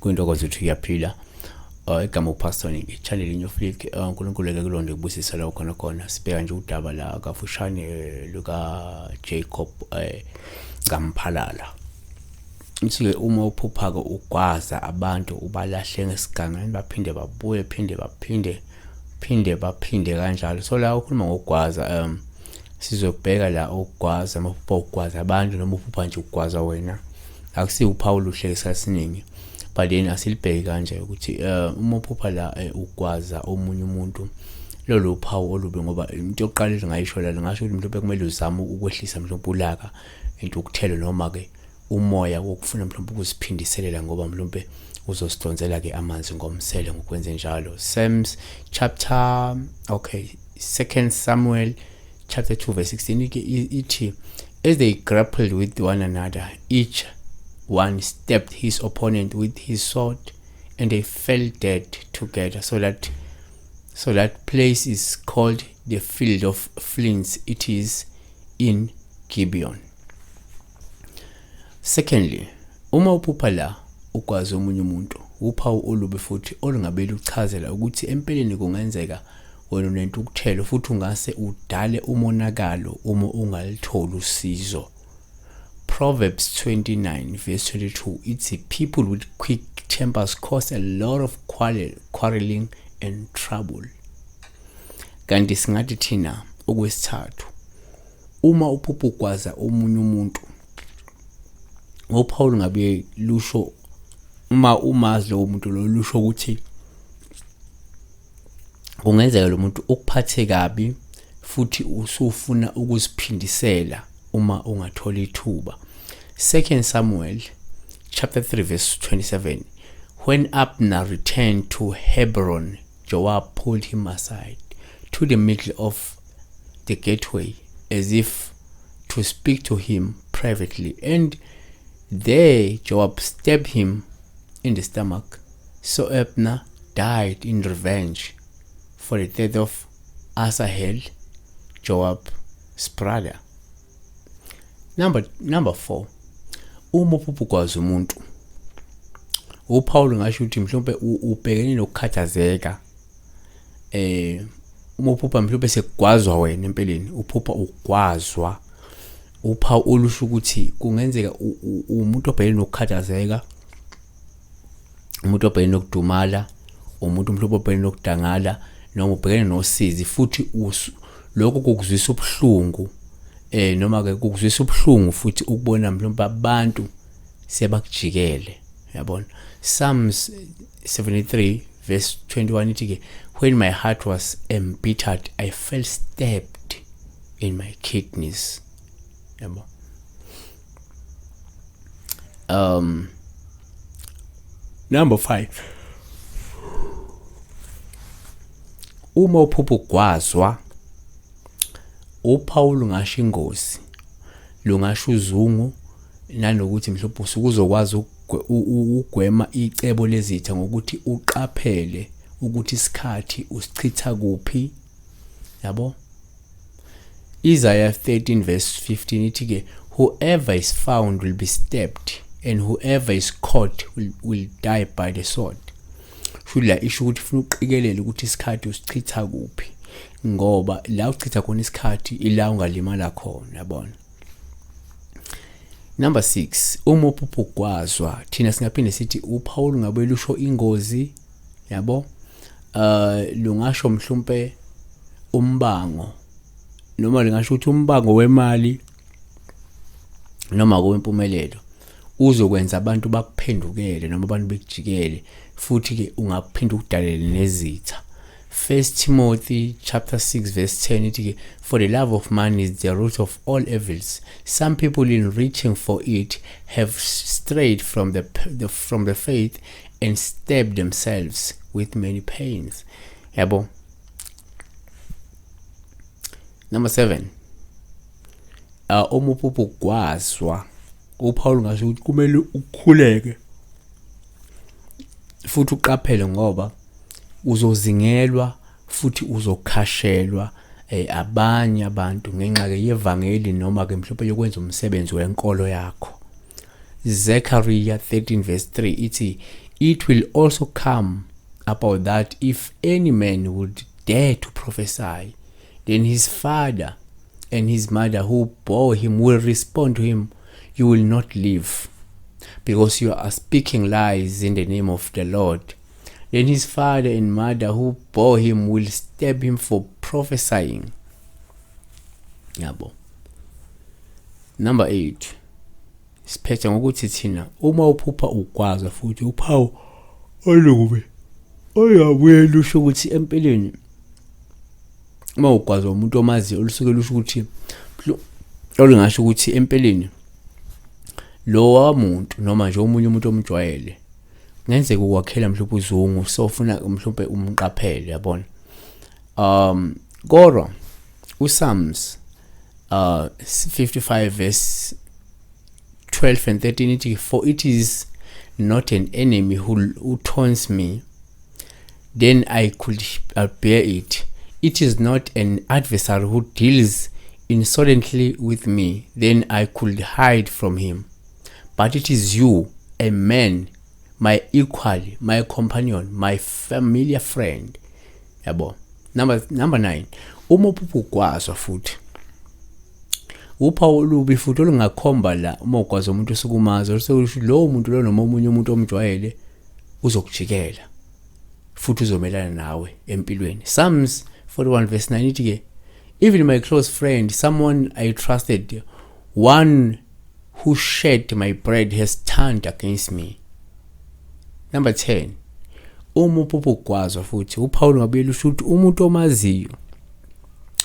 Kwintokozo ukuthi uyaphila. Igama uPastor Nick, channel New Flick. uNkulunkulu eke kulonde kubusisa la khona khona. Sibheka nje udaba la kafushane luka Jacob Gamphalala. Uthi-ke uma uphupha-ke ugwaza abantu ubalahle ngesigangeni baphinde babuye phinde baphinde phinde baphinde kanjalo. So la ukhuluma ngokugwaza, sizobheka la ukugwaza, uma uphupha ukugwaza abantu noma uphupha nje ukugwaza wena, akusiwo uphawu oluhle isikhathi esiningi, but then asilibheki kanje ukuthi uma uphupha la ugwaza omunye umuntu, lolo uphawu olubi, ngoba into yokuqala engingayisho la, ngingasho ukuthi mhlawumbe kumele uzame ukwehlisa mhlawumbe ulaka, intukuthelo, noma-ke umoya wokufuna mhlawumbe ukuziphindiselela, ngoba mhlawumbe uzosidonsela-ke amanzi ngomsele ngokwenze njalo. Psalms chapter, okay, 2 Samuel chapter 2 verse 16 ithi, as they grappled with one another, each one stabbed his opponent with his sword and they fell dead together, so that place is called the Field of Flints. It is in Gibeon. Secondly, uma uphupha la ukwazi omunye umuntu, uphawu olubi futhi olungabe luchazela ukuthi empeleni kungenzeka wena unentukuthelo futhi ungase udale umonakalo uma ungalitholi usizo. Proverbs 29 verse 22 ithi, people with quick tempers cause a lot of quarreling and trouble. Kanti singathi thina okwesithathu, uma uphupha ugwaza omunye umuntu, ngophawu ngabe lusho, uma umazi lowo muntu lo, lusho ukuthi kungenzeka lo muntu ukuphathe kabi futhi usufuna ukuziphindisela uma ungathola ithuba. 2 Samuel chapter 3 verse 27, when Abner returned to Hebron, Joab pulled him aside to the middle of the gateway as if to speak to him privately, and there Joab stabbed him in the stomach. So Abner died in revenge for the death of Asahel, Joab's brother. Number 4, uma uphupha ukwazi umuntu, uphawu ngasho ukuthi mhlawumbe ubhekene nokukhathazeka. Uma uphupha mhlawumbe sekugwazwa wena, empeleni uphupha ugwazwa, uphawu olusho ukuthi kungenzeka umuntu obhekene nokukhathazeka, umuntu obhekene nokudumala, umuntu mhlawumbe obhekene nokudangala, noma ubhekene nosizi, futhi lokho kukuzwisa ubuhlungu, noma ke kukuzwisa ubuhlungu futhi ukubona mhlawumbe abantu sebakujikele, yabona. Psalms 73 verse 21 ithi ke, when my heart was embittered, I felt stabbed in my kidneys, yabo. Number 5, uma uphupha ugwazwa, uphawu lungasho ingozi, lungasho uzungu, nanokuthi mhlawumbe usuke uzokwazi ukugwema icebo lezitha ngokuthi uqaphele ukuthi isikhathi usichitha kuphi, yabo. Isaiah 13 verse 15 ithi ke, whoever is found will be stabbed and whoever is caught will die by the sword. Shula isho ukuthi ufuna uqikelele ukuthi isikhathi usichitha kuphi, ngoba la uchitha khona isikhathi ila ungalimala khona, yabona. Number 6, uma uphupha ugwazwa, thina singaphinde sithi uphawu lungabe lusho ingozi, yabo. Lungasho mhlumpe umbango, noma lingasho ukuthi umbango wemali noma kwempumelelo uzokwenza abantu bakuphendukele noma abantu bekujikele, futhi ke ungaphinda ukudalele nezitha. 1 Timothy chapter 6 verse 10 ithi ke, for the love of money is the root of all evils. Some people in reaching for it have strayed from the faith and stabbed themselves with many pains, yabo. Number 7, uma uphupha ugwazwa, uphawu ngasho ukuthi kumele ukhuleke futhi uqaphele, ngoba uzozingelwa futhi uzokhashelwa. Abanye abantu ngenxa ke yevangeli noma ke mhlawumbe yokwenza umsebenzi wenkolo yakho. Zechariah 13 verse 3 ithi, "It will also come about that if any man would dare to prophesy, then his father and his mother who bore him will respond to him, 'You will not live, because you are speaking lies in the name of the Lord.' Then his father and mother who bore him will stab him for prophesying." Yabo. Number 8, siphethe ngokuthi thina uma uphupha ugwazwa futhi, uphawu olubi oyabuye lusho ukuthi empeleni uma ugwazwa umuntu omaziyo, olusuke lusho ukuthi, olungasho ukuthi empeleni lo muntu noma nje omunye umuntu omjwayele kungenzeka ukwakhela mhlawumbe uzungu, so ufuna mhlawumbe umqaphele, yabona. Kodwa uPsalms 55 verse 12 and 13 ithi, "For it is not an enemy who taunts me, then I could bear it. It is not an adversary who deals insolently with me, then I could hide from him. But it is you, a man, my equal, my companion, my familiar friend." Yabo. Number 9, uma uphupha ugwazwa futhi, uphawu olubi futhi olungakhomba la uma ugwaza umuntu osukumazi, olusekusho lowo muntu lo noma omunye umuntu omjwayele uzokujikela futhi uzomelana nawe empilweni. Psalms 41 verse 9 ithi ke, "Even my close friend, someone I trusted, one who shared my bread, has turned against me." Number 10, uma uphupha ugwazwa futhi, uphawu lungabuye lusho ukuthi umuntu omaziyo,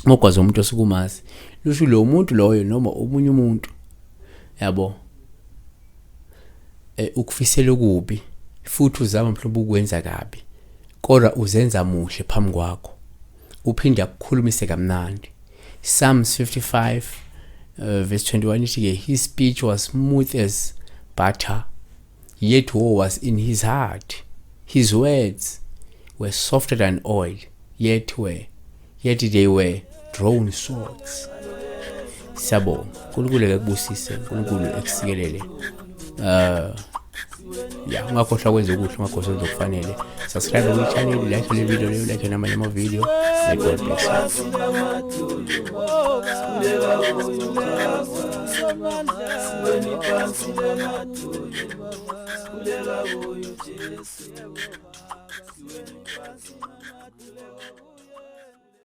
uma ugwaza umuntu osukumazi, lusho lo muntu loyo noma omunye umuntu, yabo, ukufisela okubi futhi uzama mhlawumbe ukwenza kabi, kodwa uzenza muhle phambi kwakho, uphinde akukhulumise kamnandi. Psalms 55 verse 21 ithi ke, "His speech was smooth as butter, yet woe was in his heart. His words were softer than oil, yet they were drawn swords." Siyabonga. uNkulunkulu ekubusise, uNkulunkulu ekusikelele. Ya, ungakhohlwa kwenza okuhle, ungakhohlwa ukwenza okufanele. Subscribe kwi-channel, like le video leyo, like namanye ama-video. May God bless you. Sikhuleka kuyo Jesu.